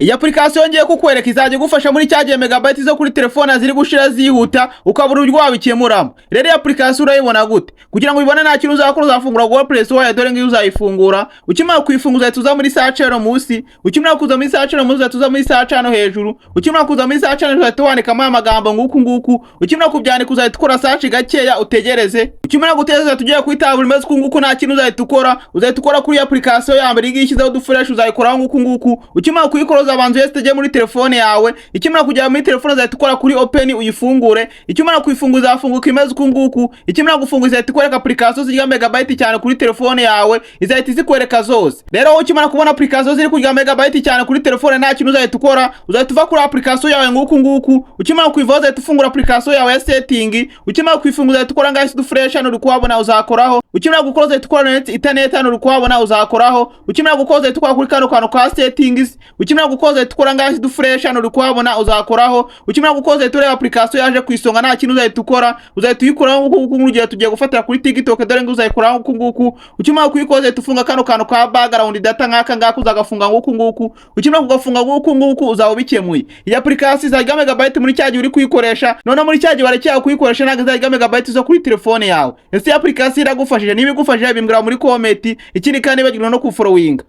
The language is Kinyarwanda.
Iyi application ngiye kukwereka izajya igufasha muri cya gihe megabyte zo kuri telefone ziri gushira zihuta, ukabura uburyo wabikemuramo. Rero iyi application urayibona gute? Kugira ngo ubibone, nta kintu uzakora, uzafungura Google Play Store. Dore ngiyo, uzayifungura. Ukimara kuyifungura, uzahita uza muri search hano munsi. Ukimara kuza muri search hano munsi, uzahita uza muri search hano hejuru. Ukimara kuza muri search hano hejuru, uzahita wandikamo aya magambo nguku nguku. Ukimara kubyandika, uzahita ukora search gakeya, utegereze. Ukimara gutegereza, uzahita ugiye kuri buri meze uku nguku. Nta kintu uzahita ukora, uzahita ukora kuri application ya mbere. Igiye ishyizeho udufureshi, uzayikoraho nguku nguku. Ukimara kuyikora, uzabanza uyesite muri telefone yawe. Ikimara kugera muri telefone, uzahita ukora kuri open, uyifungure. Ikimara kuyifungura, izafunguka imeze uku nguku. Ikimara gufungura, izahita ikwereka application zirya megabyte cyane kuri telefone yawe, izahita izikwereka zose. Rero wowe ukimara kubona application ziri kurya megabyte cyane kuri telefone, nta kintu uzahita ukora, uzahita uva kuri application yawe nguku nguku. Ukimara kuyivaho, uzahita ufungura application yawe ya setting. Ukimara kuyifungura, uzahita ukora ngaho udufresh hano uri kuhabona, uzakoraho. Ukimara gukora, uzahita ukora net internet hano uri kuhabona, uzakoraho. Ukimara gukora, uzahita ukora kuri kano kantu ka settings. Ukimara gukora, uzahita ukora ngaho udufresh hano uri kuhabona, uzakoraho. Ukimara gukora, uzahita ureba application yaje ku isonga. Nta kintu uzahita ukora, uzahita uyikoraho nguku nguku. Urugero, tugiye gufatira kuri TikTok. Dore ngo uzayikoraho nguku nguku. Ukimara kuyikora, uzahita ufunga kano kantu ka background data nk'aka ngaka, uzagafunga nguku nguku. Ukimara kugafunga nguku nguku, uzaba ubikemuye. Iyi application izajya megabyte muri cya gihe uri kuyikoresha. Noneho muri cya gihe warekeye kuyikoresha, ntabwo izajya megabyte zo kuri telefone yawe. Ese iyi application iragufashije? Niba igufashije, bimbwira muri comment. Ikindi kandi, bagirwa no kufollowinga.